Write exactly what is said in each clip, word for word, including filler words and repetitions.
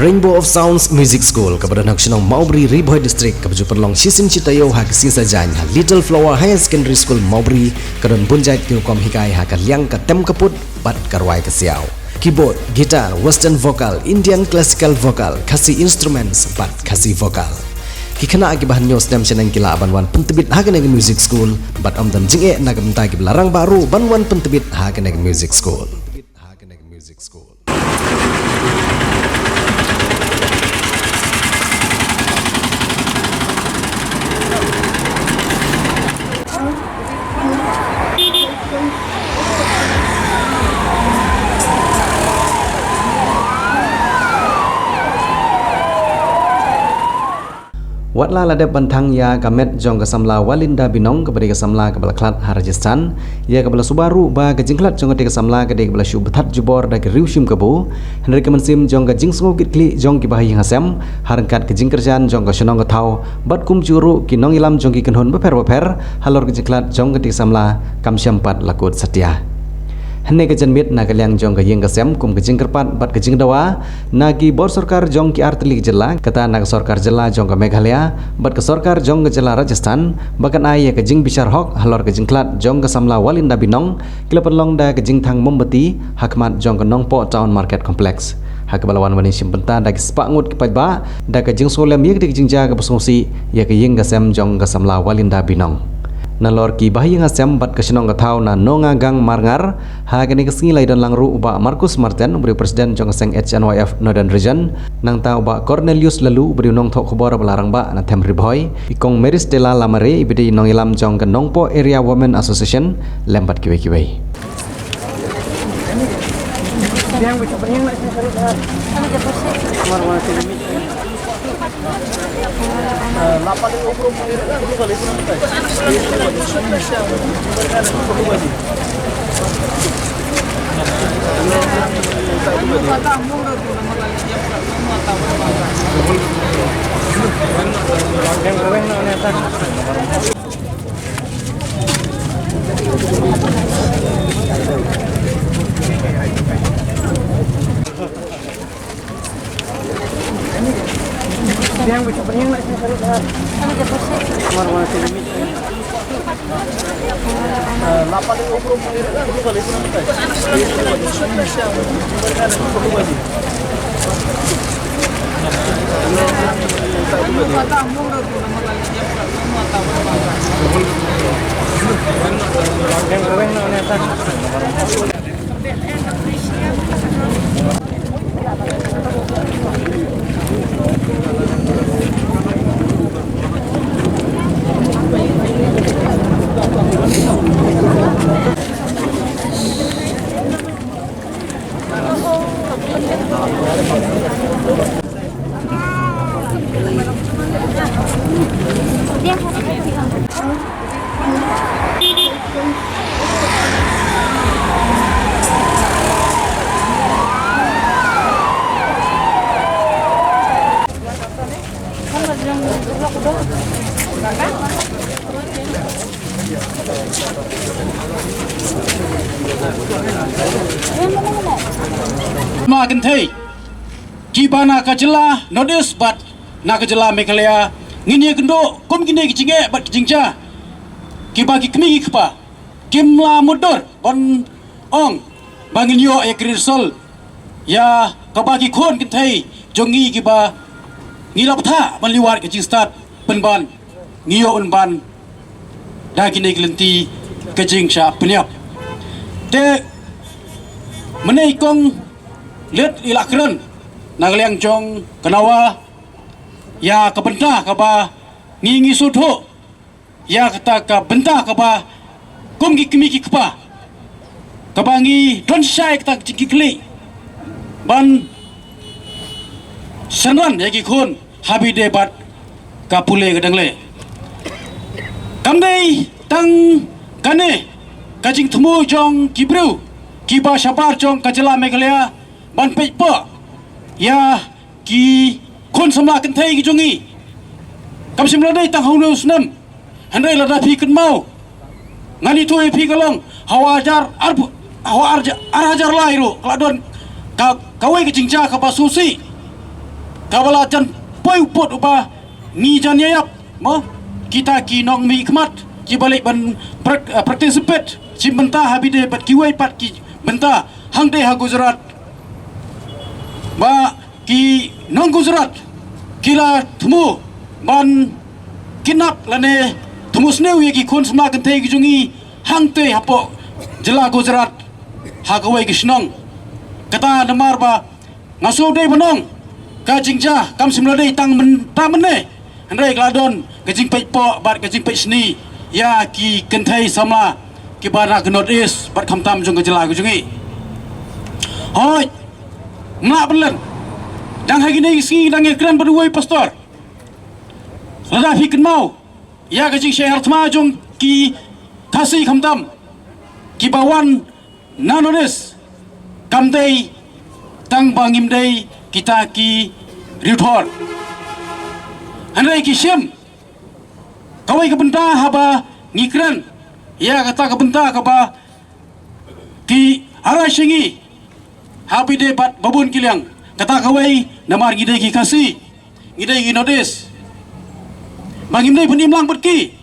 Rainbow of Sounds Music School, kaba don ha ka shnong Mawbri, Ri Bhoi District, kaba ju pynlong shisien shi taïew ha ka sngi Saitjaiñ ha Little Flower Higher Secondary School Mawbri, ka don bun jait ki rukom hikai ha ka liang ka tem ka put bad ka rwai ka siaw. Keyboard, guitar, western vocal, Indian classical vocal, Khasi instruments bad Khasi vocal. Ki khynnah kiba hynñiew snem shaneng ki lah ban wan pyntbit ha kane ka music school bad ym don jingeh na ka bynta kiba la rangbah ruh ban wan pyntbit ha kane ka music school. Watla la dep ban thang ïa ka met jong ka samla Walinda Binong, kaba dei ka samla kaba la khlad ha Rajasthan, ïa kaba la suba ruh ba ka jingkhlad jong katei ka samla ka dei kaba la shu bthat jubor da ki riew shim kabu, hynrei ka mynsiem jong ka jingsngewkitkhlieh jong kiba ha ïing ha sem, ha ryngkat ka jingkyrshan jong ka shnong ka thaw bad kumjuh ruh ki nongïalam jong ki kynhun bapher bapher halor ka jingkhlad jong katei ka samla kam shym pat la kut satia. Hynne ka janmiet na ka liang jong ka ïing ka sem kum ka jingkyrpad bad ka jingdawa na ki bor sorkar jong ki artylli ki jylla, kata na ka sorkar jylla jong ka Meghalaya bad ka sorkar jong ka jylla Rajasthan, ba kan ai ïa ka jingbishar hok halor ka jingkhlad jong ka samla Walinda Binong, ki la pynlong da ka jingthang mombati ha khmat jong ka Nongpoh Town Market Complex. Ha kaba la wan ban ïashim bynta da ki spah ngut ki paidbah da ka jingsngewlem ïa katei ka jingjia kaba sngewsih ïa ka ïing ka sem jong ka samla Walinda Binong. Nalor kiba ha ïing ha sem bad ka shnong ka thaw na Nongagang Marngar, ha kane ka sngi la ïadon lang ruh u Bah Marcus Marten, uba dei u President jong ka seng H N Y F Northern Region, nangta u Bah Cornelius Laloo, uba dei u nongthoh khubor ba la rangbah na them Ri Bhoi, i Kong Mary Stella Lamare, iba dei i nongïalam jong ka Nongpoh Area Women Association, lem bad kiwei kiwei. Ma kynthei kiba na ka jylla North East bad na ka jylla Meghalaya, ngin ïa kynduh kum kine ki jingeh bad ki jingjia kiba ki kmie ki kpa kim la mutdur ban ong ba ngin ïoh ïa ka ri sor ïa kaba ki khun kynthei jong ngi kiba ngi la bthah ban liwat ka jingstad pynban ngi ïoh un ban da kine ki lynti ka jingshah pynïap. Te mynne i kong leit i la kren na ka liang jong ka NAWA ïa ka bynta kaba ngi ngi sngewthuh ïa kata ka bynta kaba kum ki kmie ki kpa kaba ngi don shai kata ka jingkitkhlieh ban synran ïa ki khun ha ba ïadei bad ka pule ka dangle. Kam dei tang kane ka jingthmu jong ki briew kiba shabar jong ka jylla Meghalaya ban peit pah ïa ki khun samla kynthei ki jong ngi. Kam shym la dei tang ha une u snem, hynrei lada phi kynmaw, ngan ïathuh ïa phi ka long ha u ar hajar ar, ha u ar hajar, ar hajar lai ruh ka la don ka, kawei ka jingjia kaba sngewsih kaba la jan poi u pud uba ngi jan ïa ïap, mo, kita ki nongmihkhmat kiba leit ban prak-, eh, participate shim bynta ha bynta bad kiwei pat ki bynta hangtei ha Gujarat, ba ki nong Gujarat ki la thmu ban kidnap lane thmu sniew ïa ki khun samla kynthei ki jong ngi hangtei hapoh jylla Gujarat ha kawei ka shnong. Kata namar ba nga shu dei ban ong ka jingjia kam shym la dei tang myn-, tang mynne. Hynrei ka la don ka jingpeit poh bad ka jingpeit sniew ïa ki kynthei samla kiba na ka North East bad khamtam jong ka jylla ka jong ngi. Hooid, mla bynlen dang ha kine ki sngi dang ïakren bad uwei pastor. Lada phi kynmaw ïa ka jingshai har thma jong ki Khasi khamtam kiba wan na North East, kam dei tang ba ngim dei kita ki riewthor. Hynrei ki shim kawei ka bynta haba ngi kren ïa kata ka bynta kaba ki ara sha ngi ha bynta bad babun ki liang. Kata kawei namar ngi dei ki Khasi, ngi dei ki North East, ba ngim dei ban im lang bad ki.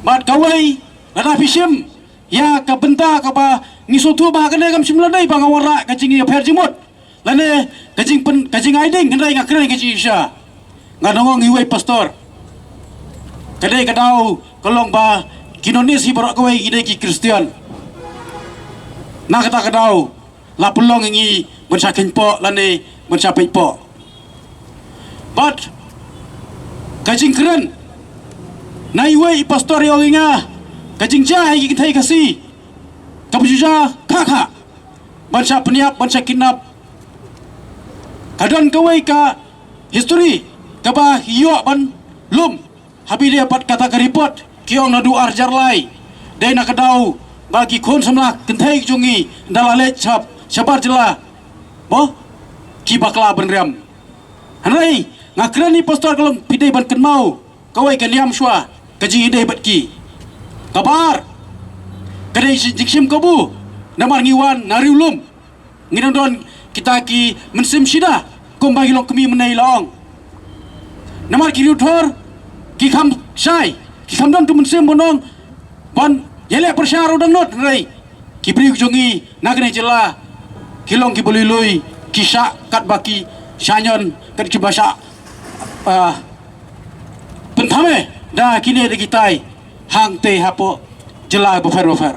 Bad kawei, lada phi shim ïa ka bynta kaba ngi sngewthuh ba kane kam shym la dei ba nga wanrah ka jingïapher jingmut lane ka jingpyn-, ka jingai ding, hynrei nga kren ka jingshisha. Nga dang ong iwei pastor, ka dei ka daw ka long ba ki North East hi baroh kawei ki dei ki Khristan. Na kata ka daw la pynlong ïa ngi ban sha kheiñ poh lane ban sha peit poh. Bad ka jingkren na iwei i pastor i ong ïa nga, ka jingjia ha ki kynthei Khasi kaba ju jia kha kha ban sha pynïap, ban sha kidnap. Ka don kawei ka history kaba ïoh ban lum ha bynta bad kata ka report, ki ong naduh ar hajar lai. Dei na ka daw ba ki khun samla kynthei jong ngi da la leit sha, shabar jylla, mo, ki bakla ban riam. Hynrei nga kren i pastor ka long phi dei ban kynmaw kawei ka niam shuwa ka jingïadei bad ki. Kaba ar, ka dei jingshim kabu namar ngi wan na riewlum. Ngi dang don kita ki mynsiem shida kumba ki long kmie mynne la ong. Namar ki riewthor ki kham shai, ki kham don tu mynsiem ban ong ban ïaleh pyrshah ruh dang not, hynrei ki briew jong ngi na kane jylla ki long kiba lui lui, ki shah katba ki shah ñion, kat kiba shah, ah, pynthame da kine da kitai hangtei hapoh jylla bapher bapher.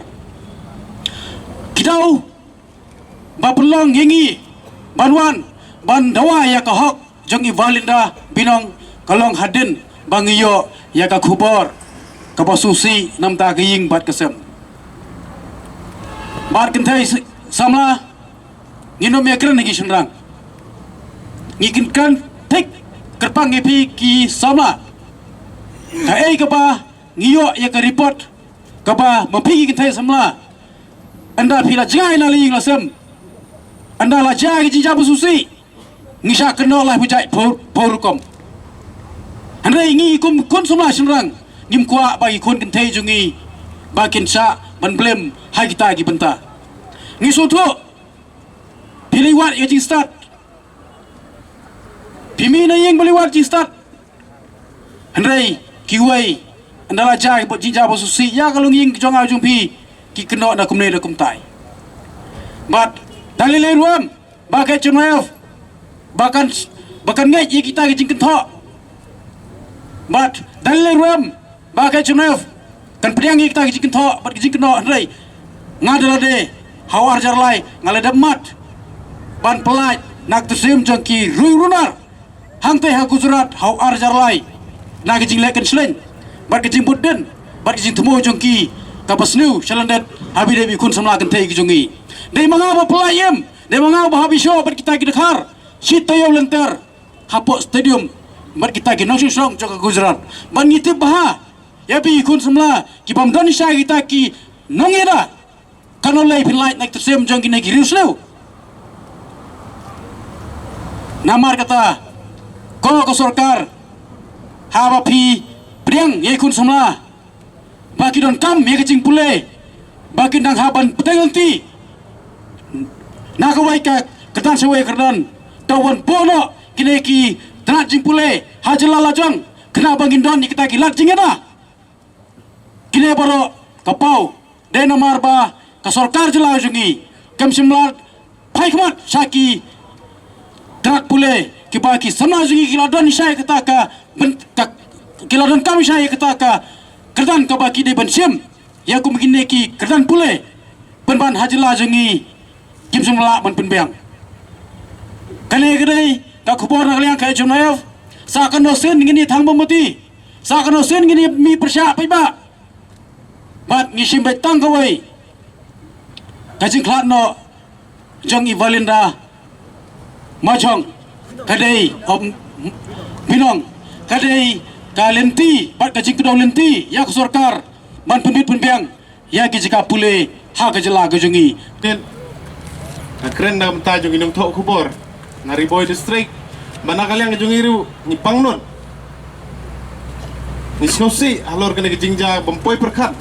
Ki daw ba pynlong ïa ngi ban wan ban dawa ïa ka hok jong i Valinda Binong ka long hadien ba ngi ïoh ïa ka khubor kaba sngewsih namar ka ïing bad ka sem. Bad kynthei s-, samla, ngin ym ïakren ha ki shynrang, ngi kren thik kyrpang ïa phi ki samla. Kaei kaba ngi ïoh ïa ka report kaba ma phi ki kynthei samla, ynda phi la jngai na la ïing la sem, ynda la jia ki jingjia ba sngewsih, ngi shah kynnoh laiphew jait phew, phew rukom. Hynrei ngi kum khun samla shynrang ngim kwah ba ki khun kynthei jong ngi ba kin shah ban blame ha kita ki bynta. Ngi sngewthuh phi la wad ïa jingstad, phi mih na ïing ba la wad jingstad. Hynrei kiwei, ynda la jia ki jingjia ba sngewsih ïa ka longïing jong nga jong phi, ki kynnoh na kumne na kumtai. Bad da lei lei ruh em ba ka H N Y F ba kan, ba kan ngeit ïa kita ki jingkynthoh. Bad da lei lei ruh em ba ka H N Y F kan pdiang ïa kita ki jingkynthoh bad ki jingkynnoh, hynrei nga da lade ha u ar hajar lai nga la dep mad ban pyllait na ka ktien jong ki riew runar hangtei ha Gujarat ha u ar hajar lai na ka jingleh kynshlei bad ka jingbud dien bad ka jingthmu jong ki kaba sniew shalyndet ha bynta ki khun samla kynthei ki jong ngi. Dei ma nga ba pyllait em, dei ma nga ba hap ïashoh bad kita ki dkhar shi taïew lynter hapoh stadium bad kita ki nongshong shnong jong ka Gujarat. Bad ngi tip bha ïa phi ki khun samla ki bym don shisha, kita ki nongïada. Katno lei phin lait na ka ktien jong kine ki riewsniew? Namar kata, ko ka sorkar, haba phi pdiang ïa ki khun samla ba ki donkam ïa ka jingpule, ba kin nang hap ban pynlong ti na kawei ka kyrdan sha kawei ka kyrdan, to wan buh noh kine ki tnat jingpule ha jylla lajong, khnang ba ngin don ïa kita ki lad jingïada. Kine baroh ka paw dei namar ba ka sorkar jylla jong ngi kam shym la phai khmat sha ki tnat pule kiba ki samla jong ngi ki la don sha ïa kata ka byn-, ka, ki la donkam sha ïa kata ka kyrdan kaba ki dei ban shim ïa kum kine ki kyrdan pule pynban ha jylla jong ngi kim shym lah ban pynbiang. Kane ka dei ka khubor na ka liang ka H M F. Sa kano sien ngin ïa thang mombati, sa kano sien ngin ïa mih pyrshah paidbah. Bad ngi shim beit tang kawei ka jingkhlad noh jong i Valinda Majhong, ka dei, um, Binong, ka dei ka lynti bad ka jingkdew lynti ïa ka sorkar ban pynbit pynbiang ïa ki jaka pule ha ka jylla ka jong ngi. Te nga kren na ka bynta jong i nongthoh khubor na Ri Bhoi District ba na ka liang ka jong i ruh ngi pangnud, ngi sngewsih halor kane ka jingjia bym poi pyrkhat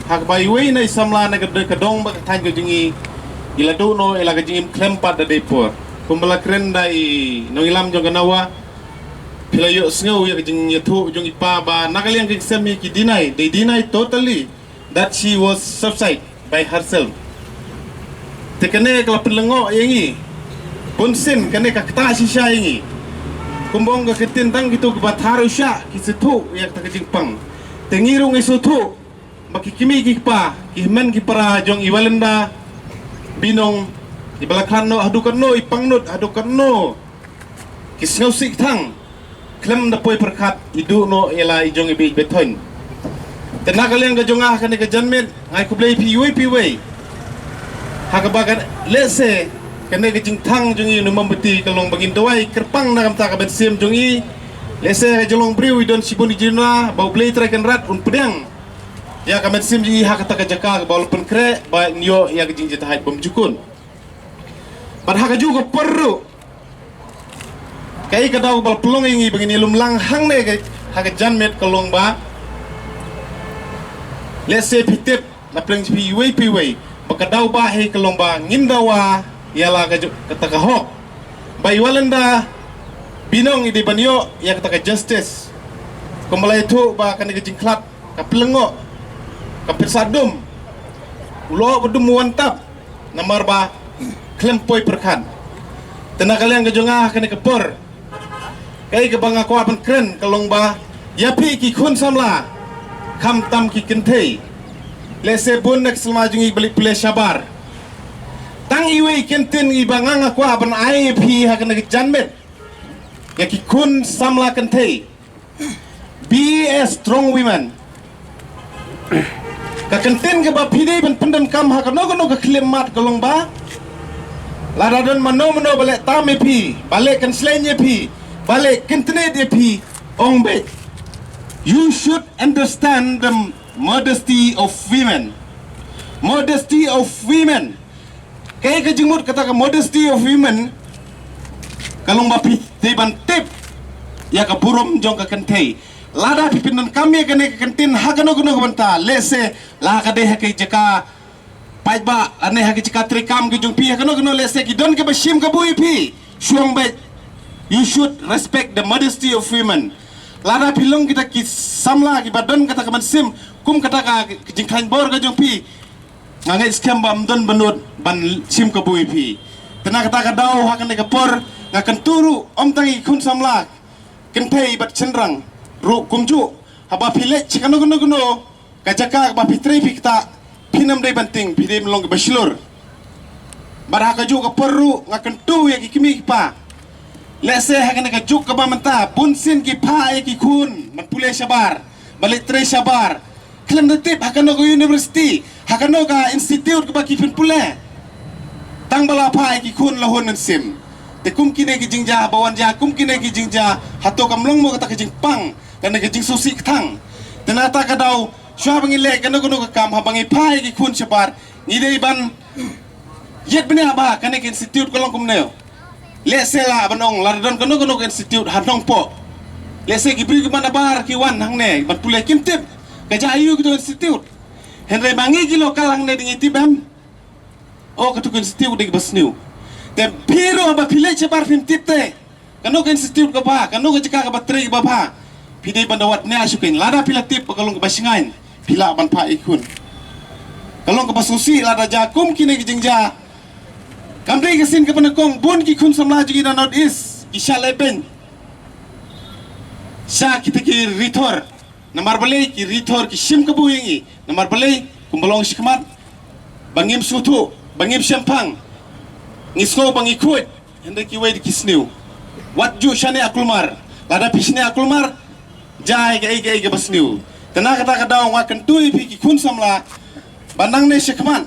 ha kaba iwei na i samla na ka dong ba ka thaiñ ka jong i i la duh noh ïa la ka jingim khlem pat da dei por. Kumba la kren da i nongïalam jong ka NAWA, phi la ïohsngew ïa ka jingïathuh jong i pa ba na ka liang ka ksem hi ki deny, they deny totally that she was suicide by herself. Te kane ka la pynlyngngoh ïa ngi. Bunsien kane ka ktah shisha ïa ngi. Kumba ong ka ktien, tang kito kiba thar u shah ki sngewthuh ïa kata ka jingpang. Te ngi ruh ngi sngewthuh ba ki kmie ki kpa, ki hynmen ki para jong i Valinda Binong, iba la khlad noh haduh katno i pangnud, haduh katno ki sngewsih kthang, khlem da poi pyrkhat i duh noh ïa la i jong i beit beit thoiñ. Te na ka liang ka jong nga ha kane ka janmiet nga ai khublei ïa phi iwei pa iwei. Ha kaba ka lehse kane ka jingthang jong i u nongmombati ka long ba ngin duwai kyrpang na ka bynta ka mynsiem jong i. Lehse ka jinglong briew i don shibun ki jingduna ba U Blei Trai Kynrad un pdiang ïa ka mynsiem jong i ha kata ka jaka kaba u la pynkhreh ba in ïoh ïa ka jingjahait bymjukut. Bad ha kajuh ka por ruh, kaei ka daw ba la pynlong ïa ngi ba ngin ïalum lang hangne ka, ha ka janmiet ka long ba lehse phi tip na pdeng jong phi iwei pa iwei ba ka daw ba hi ka long ba ngin dawa ïa la ka ju-, kata ka hok ba i Valinda Binong i dei ban ïoh ïa kata ka justice. Kumba la ïathuh ba kane ka jingkhlad ka pynlyngngoh, ka pynsahdum, u lyoh ba dum u wan tap namar ba khlem poi pyrkhat. Te na ka liang ka jong nga ha kane ka por, kaei kaba nga kwah ban kren ka long ba ïa phi ki khun samla, khamtam ki kynthei, lehse bun na ki samla jong ngi ba leit pule shabar. Tang iwei i kyntien iba nga nga kwah ban ai ïa phi ha kane ka janmiet, ïa ki khun samla kynthei. Be a strong women. Ka kyntien kaba phi dei ban pyndonkam ha kano kano ka khyllipmat ka long ba lada don mano mano ba leh tam ïa phi, ba leh kynslem ïa phi, ba leh kyntnit ïa phi, ong beit. You should understand the modesty of women. Modesty of women. Kaei ka jingmut kata ka modesty of women? Ka long ba phi dei ban tip ïa ka burom jong ka kynthei. Lada phi pyndonkam ïa kane ka kyntien ha kano kano ka bynta, lehse la ka dei ha ka jaka paidbah, lane ha ka jaka treikam ka jong phi, ha kano kano, lehse ki don kiba shim kabu ïa phi. Shu ong beit, you should respect the modesty of women. Lada phi long kita ki samla kiba don kata ka mynsiem kum kata ka jingkhlaiñ bor ka jong phi, nga ngeit skhem ba ym don ba nud ban shim kabu ïa phi. Te na kata ka daw ha kane ka por nga kyntu ruh ym tang ïa ki khun samla, kynthei bad shynrang ruh kumjuh, haba phi leit sha kano kano kano ka jaka kaba phi trei phi ktah, phin ym dei ban tieng, phi dei ban long kiba shlur. Bad ha kajuh ka por ruh nga kyntu ïa ki kmie ki kpa, lehse ha kane ka juk kaba mynta bun sien ki phah ïa ki khun ban pule shabar, ban leit trei shabar, khlem da tip ha kano ka university, ha kano ka institute kaba ki pynpule. Tang ba la phah ïa ki khun la hun mynsiem. Te kum kine ki jingjia ba wan jia, kum kine ki jingjia, hato kam long mo kata ka jingpang, kane ka jingsngewsih kthang? Te na kata ka daw, shuwa ba ngi leh kano kano ka kam, haba ngi phah ïa ki khun shabar, ngi dei ban ïeit bniah ba kane ka institute ka long kumne. Lehse lah ban ong, lada don kano kano ka institute ha Nongpoh, lehse ki briew kiba nabar ki wan hangne ban pule, kim tip ka jia aïu kito institute. Hynrei ma ngi ki local hangne dang ïa tip em, oh, katu ka institute dei kaba sniew. Te phi ruh ba phi leit shabar phim tip te, Kano ka institute kaba bha, kano ka jaka kaba trei kaba bha, phi dei ban da wad nia shuh kein. Lada phi la tip ba ka long kaba shngaiñ, phi lah ban phah ïa ki khun. Ka long kaba sngewsih lada jia kum kine ki jingjia. Kam dei ka sien kaba nyngkong, bun ki khun samla jong ngi na North East ki shah lehbeiñ sha kita ki ri thor. Namar balei? Ki ri thor ki shim kabu ïa ngi. Namar balei? Kumba long shakhmat, ba ngim sngewthuh, ba ngim shemphang, ngi sngew ba ngi khuid, hynrei kiwei de ki sniew. Wat ju shaniah kulmar. Lada phi shaniah kulmar, jia ïa kaei kaei kaba sniew. Te na kata ka daw nga kyntu ïa phi ki khun samla, ba nangne shakhmat,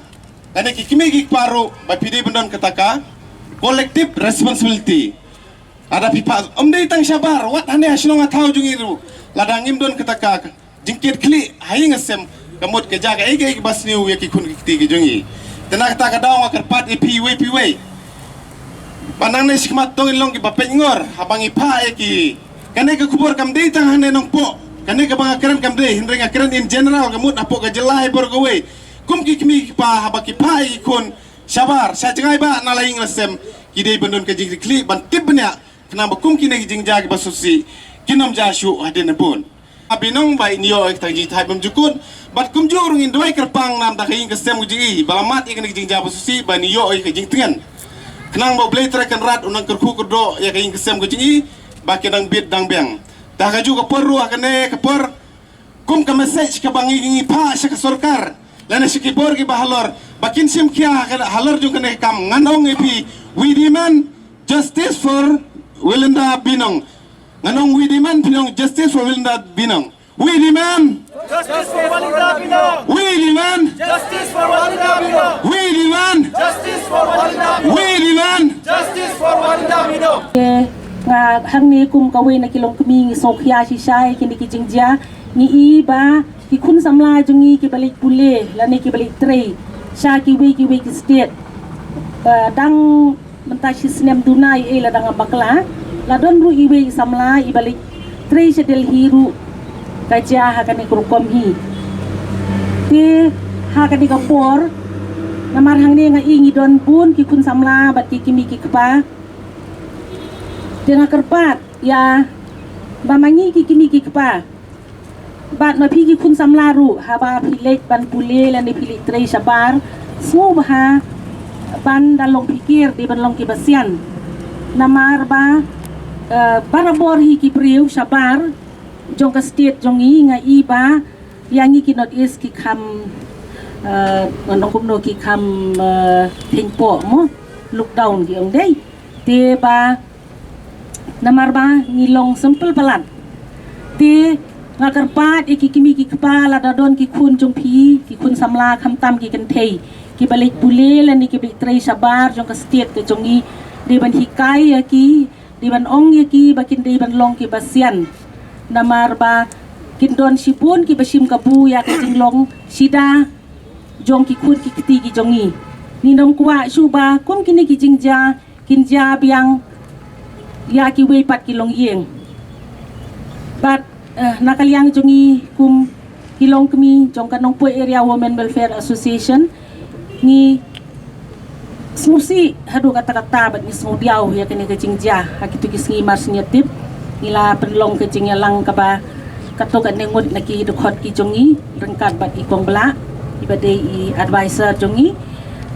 lane ki kmie ki kpa ruh, ba phi dei ban don kata ka collective responsibility. Lada phi phah, ym dei tang shabar, wat hangne ha shnong ha thaw jong ngi ruh, lada ngim don kata ka jingkit khlieh ha ïing ha sem, ka mut ka jia kaei kaei kaba sniew ïa ki khun ki kti ki jong ngi. Te na kata ka daw nga kyrpad ïa phi iwei pa iwei, ba nangne shakhmat to ngin long kiba peit ngor haba ngi phah ïa ki. Kane ka khubor kam dei tang hangne Nongpoh, kane kaba nga kren kam dei, hynrei nga kren in general, ka mut hapoh ka jylla hi baroh kawei. Kum ki kmie ki kpa, haba ki phah ïa ki khun shabar, sha jngai ba na la ïing la sem, ki dei ban don ka jingkit khlieh ban tip bniah, khnang ba kum kine ki jingjia kiba sngewsih kin ym jia shuh hadien habud. Binong ba in ïoh ïa ka jingthait bymjukut, bad kumjuh ruh ngin duwai kyrpang na ka bynta ka ïing ka sem ka jong i, ba la mad ïa kane ka jingjia ba sngewsih, ba in ïoh ïa ka jingtngen, khnang ba U Blei Trai Kynrad un nang kyrkhu kyrdoh ïa ka ïing ka sem ka jong i, ba kin nang bit nang biang. Te ha kajuh ka por ruh, ha kane ka por, kum ka message kaba ngi, ngi phah sha ka sorkar, lane sha ki bor kiba halor, ba kin shim khia ha ka, halor jong kane ka kam, ngan ong ïa phi, we demand justice for Wilinda Binong. Ngan ong, we demand, phi ong, justice for Wilinda Binong. We demand. Justice for Wilinda Binong. We demand. Justice for Wilinda Binong. We demand. Justice for Wilinda Binong. We demand. Justice for Wilinda Binong. Te nga hangne kum kawei na ki longkmie ngi sngewkhia shisha ïa kine ki jingjia. Ngi i ba ki khun samla jong ngi kiba leit pule lane kiba leit trei sha kiwei kiwei ki state, eh, dang mynta shi snem duna ïa i, lada ngam bakla, la don ruh iwei i samla iba leit trei sha Delhi ruh ka jia ha kane ka rukom hi. Te ha kane ka por, namar hangne nga i ngi don bun ki khun samla bad ki kmie ki kpa, te nga kyrpad ïa, ba ma ngi ki kmie ki kpa, bad ma phi ki khun samla ruh, haba phi leit ban pule lane phi leit trei shabar, sngewbha ban da long phikir, dei ban long kiba sian. Namar ba, eh, barabor hi ki briew shabar jong ka state jong ngi, nga i ba ïa ngi ki North East ki kham, eh, ngan ong kumno, ki kham, eh, theng poh mo, look down ki ong dei. Te ba namar ba ngi long simple palat. Te nga kyrpad ïa ki kmie ki kpa, lada don ki khun jong phi, ki khun samla, khamtam ki kynthei, kiba leit pule lane kiba leit trei shabar jong ka state ka jong ngi, dei ban hikai ïa ki, dei ban ong ïa ki ba kin dei ban long kiba sian. Namar ba kin don shibun kiba shim kabu ïa ka jinglong shida jong ki khun ki kti ki jong ngi. Ngi nym kwah shuh ba kum kine ki jingjia kin jia biang ïa kiwei pat ki longïing. Bad, eh, na ka liang jong ngi kum ki longkmie jong ka Nongpoh Area Women Welfare Association, ngi sngewsih haduh katta katta bad ngi sngewdiaw ïa kane ka jingjia. Ha kito ki sngi mar sngewtip ngi la pynlong ka jingïalang kaba katto katne ngut na ki dkhot ki jong ngi, ryngkat bad i Kong Blah, iba dei i advisor jong ngi.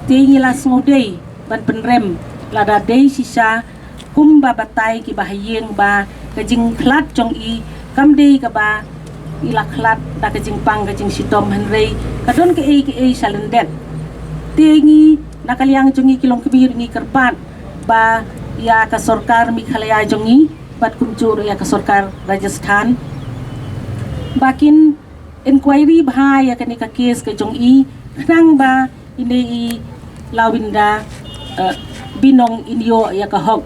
Te ngi la sngewdei ban pynrem, lada dei shisha kumba batai kiba ha ïing, ba ka jingkhlad jong i kam dei kaba i la khlad da ka jingpang ka jingshitom, hynrei ka don kaei kaei shalyndet. Te ngi na ka liang jong ngi ki longkmie ngi kyrpad ba ïa ka sorkar Meghalaya jong ngi bad kumjuh ruh ïa ka sorkar Rajasthan, ba kin inquiry bha ïa kane ka case ka jong i, khnang ba ine i Lawinda, eh, Binong in ïoh ïa ka hok.